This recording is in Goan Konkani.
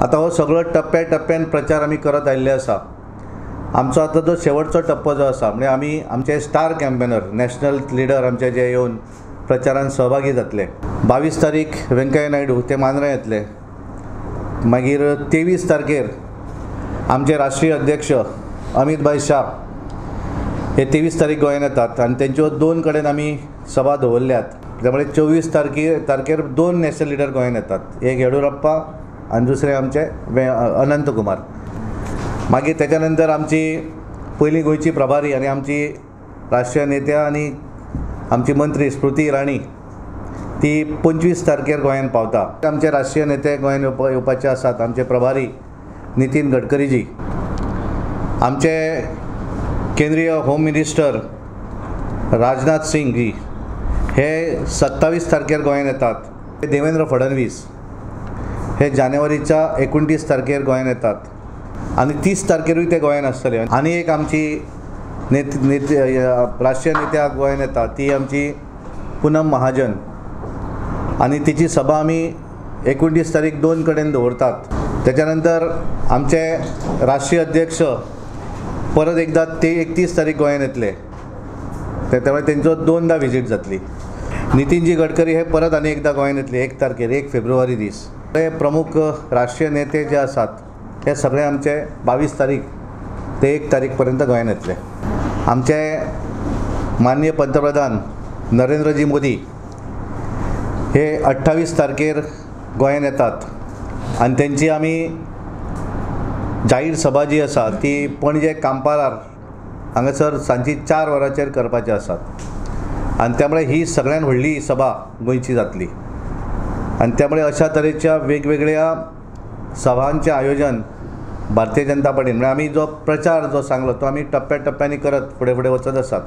आतां हो सगळो टप्प्या टप्प्यान प्रचार आमी करत आयिल्ले आसा. आमचो आतां जो शेवटचो टप्पो जो आसा म्हणजे आमी आमचे स्टार कॅम्पेनर नॅशनल लिडर आमचे जे येवन प्रचारान सहभागी जातले. 22 तारीख व्यंकय्या नायडू ते मांद्रा येतले. मागीर 23 तारखेर आमचे राष्ट्रीय अध्यक्ष अमित भाई शाह हे 23 तारीख गोंयांत येतात आनी तेंच्यो 2 कडेन आमी सभा दवरल्यात. त्यामुळे 24 तारखेर 2 नॅशनल लिडर गोंयांत येतात, एक येडियुरप्पा आनी दुसरे आमचे अनंत कुमार. मागीर तेच्या नंतर आमची पयली गोंयची प्रभारी आनी आमची राष्ट्रीय नेत्या आनी आमची मंत्री स्मृती इराणी ती 25 तारखेर गोंयांत पावता. आमचे राष्ट्रीय नेते गोंयांत येवपाचे आसात, आमचे प्रभारी नितीन गडकरीजी, आमचे केंद्रीय होम मिनिस्टर राजनाथ सिंग जी हे 27 तारखेर गोंयांत येतात. देवेंद्र फडणवीस हे जानेवारीच्या 29 तारखेर गोंयांत येतात आनी 30 तारखेरूय ते गोंयांत आसतले. आनी एक आमची राष्ट्रीय नेत्या गोंयांत येता ती आमची पूनम महाजन आनी तिची सभा आमी 29 तारीख 2 कडेन दवरतात. त्याच्या नंतर आमचे राष्ट्रीय अध्यक्ष परत एकदा ते 31 तारीख गोंयांत येतले, त्यामुळे तेंचो 2दा विजीट जातली. नितीनजी गडकरी हे परत आनी एकदा गोंयांत येतले 1 तारखेर, 1 फेब्रुवारी दीस. हे प्रमुख राष्ट्रीय नेते जे आसात हे सगळे आमचे 22 तारीख ते 1 तारीख पर्यंत गोंयांत येतले. आमचे माननीय पंतप्रधान नरेंद्रजी मोदी हे 28 तारखेर गोंयांत येतात आनी तेंची आमी जाहीर सभा जी आसा ती पणजे कांपारार हांगासर सांजची 4 वरांचेर करपाचे आसात आनी त्यामुळे ही सगळ्यान व्हडली सभा गोंयची जातली. आनी त्यामुळे अशा तरेच्या वेगवेगळ्या सभांचें आयोजन भारतीय जनता पार्टीन म्हणजे आमी जो प्रचार जो सांगलो तो आमी टप्प्या टप्प्यांनी करत फुडें फुडें वचत आसात.